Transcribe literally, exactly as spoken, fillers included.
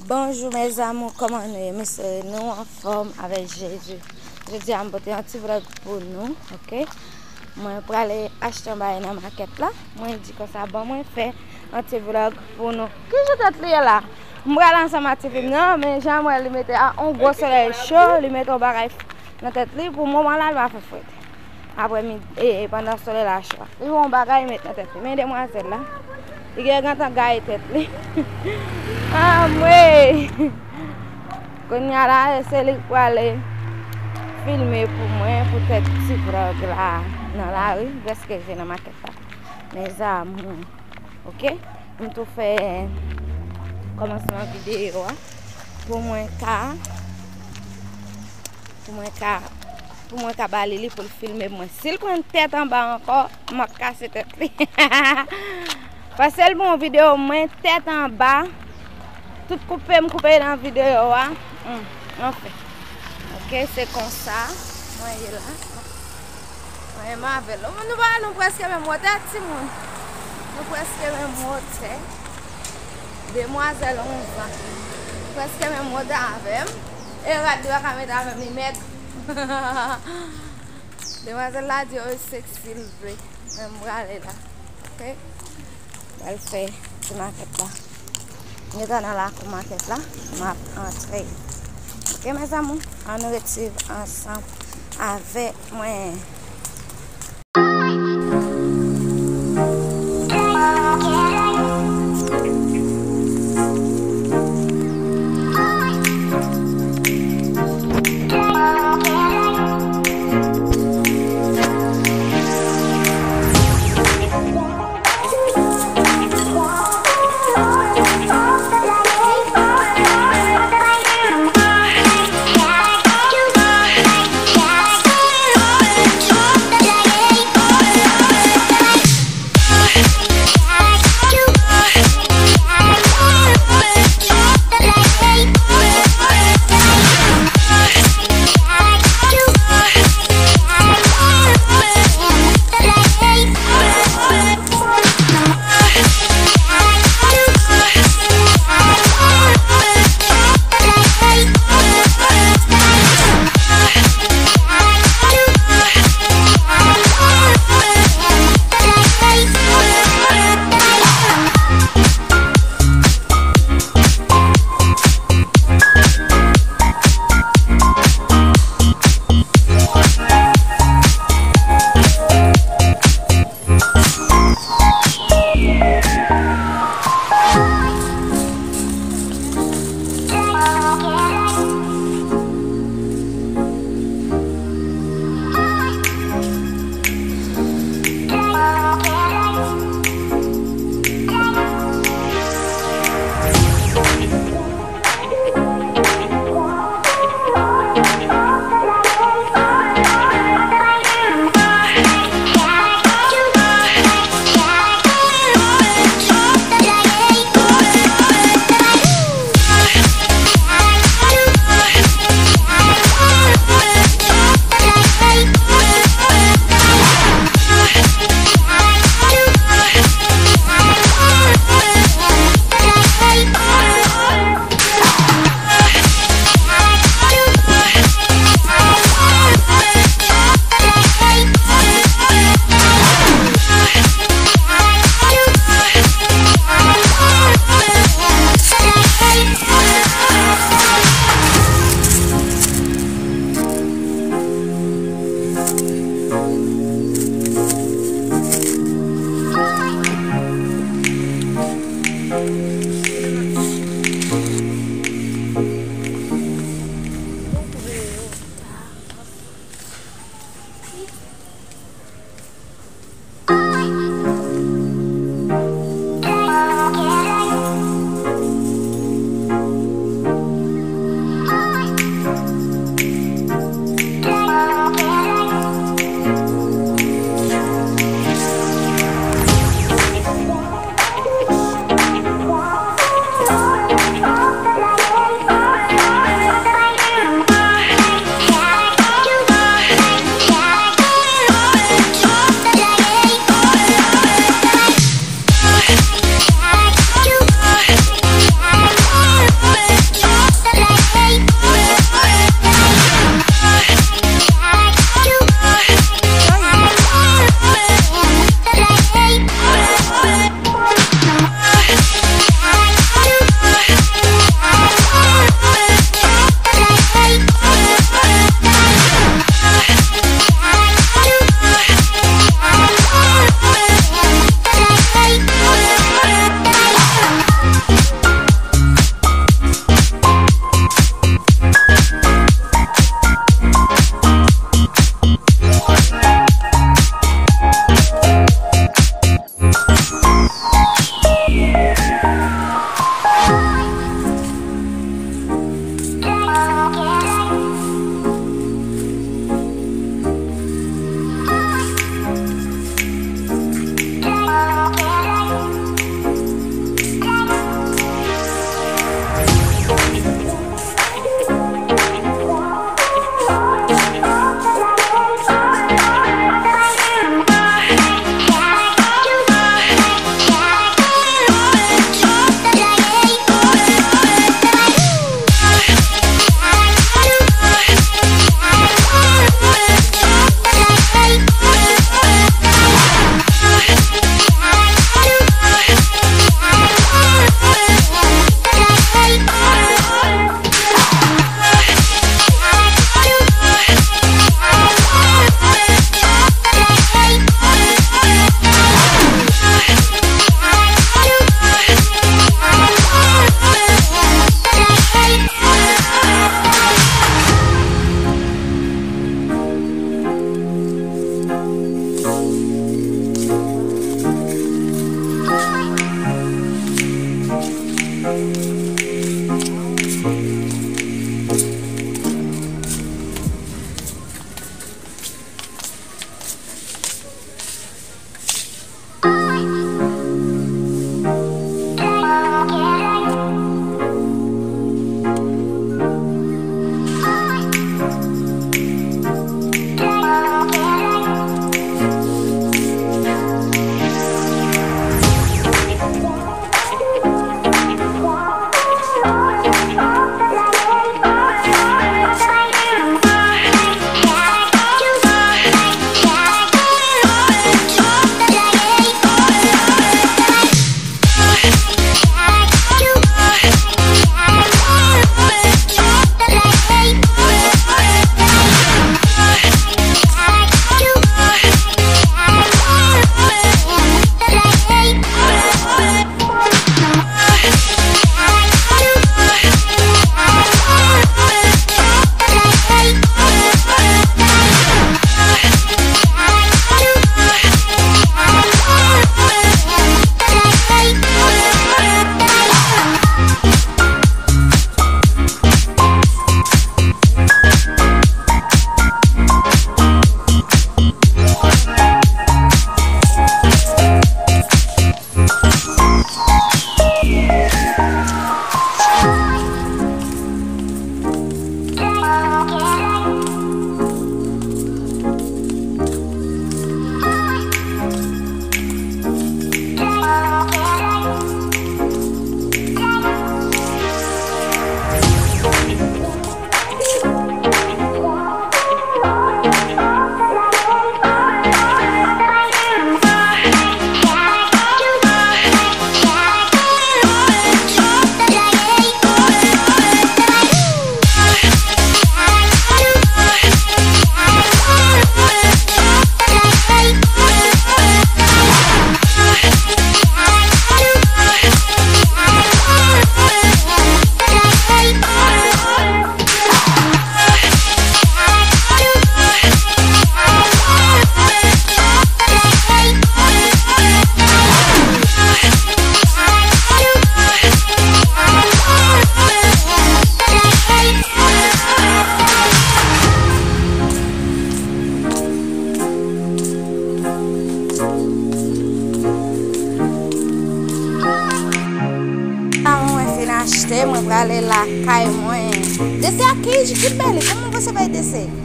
Bonjou mes amours, kòman nou ye? M espere nou anfòm avèk Jezi. Jodi a m pote yon ti vlòg pou nou, oke? Mwen prale achte yon bagay nan makèt la. Mwen di konsa, bon, mwen fè yon ti vlòg pou nou. Ki jan tèt li ye la? M prale ansanm ak tifi m nan, men jan m wè li mete a, yon gwo solèy cho, li mete yon bagay nan tèt li, pou moman la, li pa fè frèt. Aprè midi, e, e, pandan solèy la cho a. Li wè yon bagay met nan tèt li. Men demwazèl la, li gen gentan gaye tèt li. Anmwey! Kounye a la, e se li k prale filme pou mwen, poutèt ti vlòg la nan lari, prèske rive nan makèt la. Mes amours, oke? M tou fè kòmansman videyo a pou mwen ka pou mwen ka, pou mwen ka ba li li pou l filme mwen. Si l pran tèt anba ankò, m ap kase tèt li. Paske l bon videyo mwen tèt anba. Tout koupe m koupe nan videyo a. Hmm, anfen. Oke, se konsa. Mwen ye la. Mwen menm avè l. Nou pa, nou prèske menm wotè, timoun. Nou prèske menm wotè. Demwazèl onz an. Prèske menm wotè avè m. E rad li pa ka mete avè m, li mèg. Demwazèl la di, oh, seksi l vle. Men m prale la. Oke? Pral fè ti makèt la. M gentan nan lakou makèt la. M ap antre. Oke, mes amours? Ann ret swiv ansanm avèk mwen. Sa mwen fin achte, mwen prale lakay mwen. Dese a ki, ki bèl, kòman w resevwa dese?